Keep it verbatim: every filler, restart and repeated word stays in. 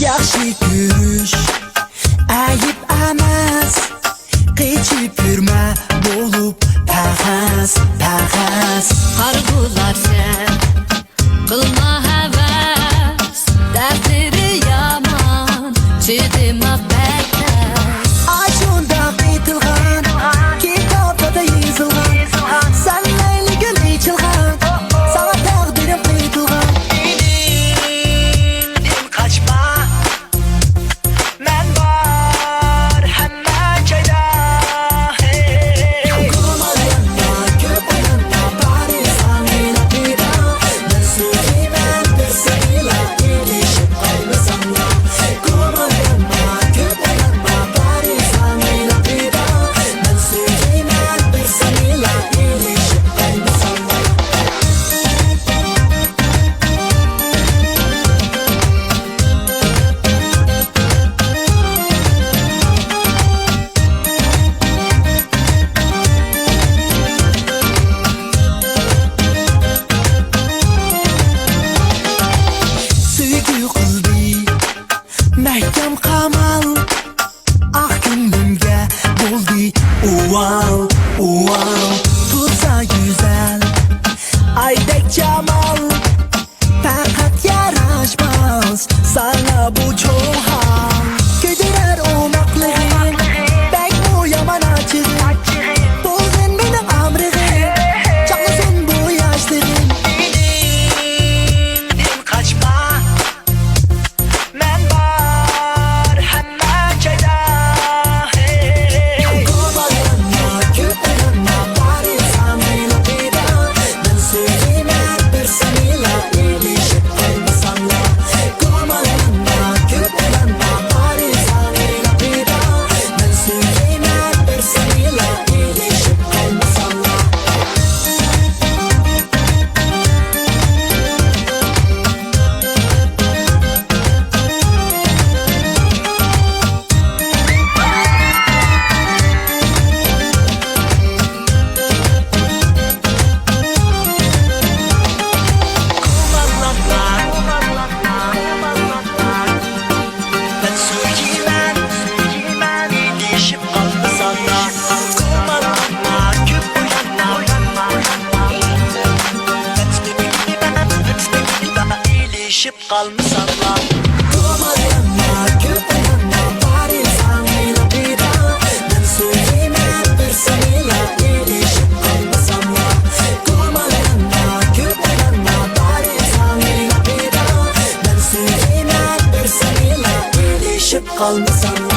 ياخشى كۆرۈش ئەيىب ئەمەس، قېچىپ يۈرمە بولۇپ پەخەس، پەخەس. قارىغۇلار سەن، قىلما ھەۋەس، تەقدىرى يامان، چىدىماق بەك تەس. ئاشۇنداق ئېيتىلغان، كىتابلاردا يېزىلغان، سەن لەيلى گۈل ئېچىلغان، ساڭا تەقدىرىم قېيتىلغان. ئىنىم، قاچما، مەن بار ھەممە جايدا. ھەي. سۆيگۈ قىلدى مەھكەم قامال، ئاھ كۆڭلۈمگە بولدى ئۇۋال، ئۇۋال. تۇرسا گۈزەل ئايدەك جامال، پەقەت ياراشماس ساڭا بۇ چوڭ ھال. كۆيدۈرەر ئوماقلىقىم، بەكمۇ يامان ئاچچىقىم. بولغىن مېنىڭ ئامرىقىم، چاقنىسۇن بۇ ياشلىرىم. ئىنىم، قاچما، مەن بار ھەممە جايدا. قالمىساملا. قالمىساملا.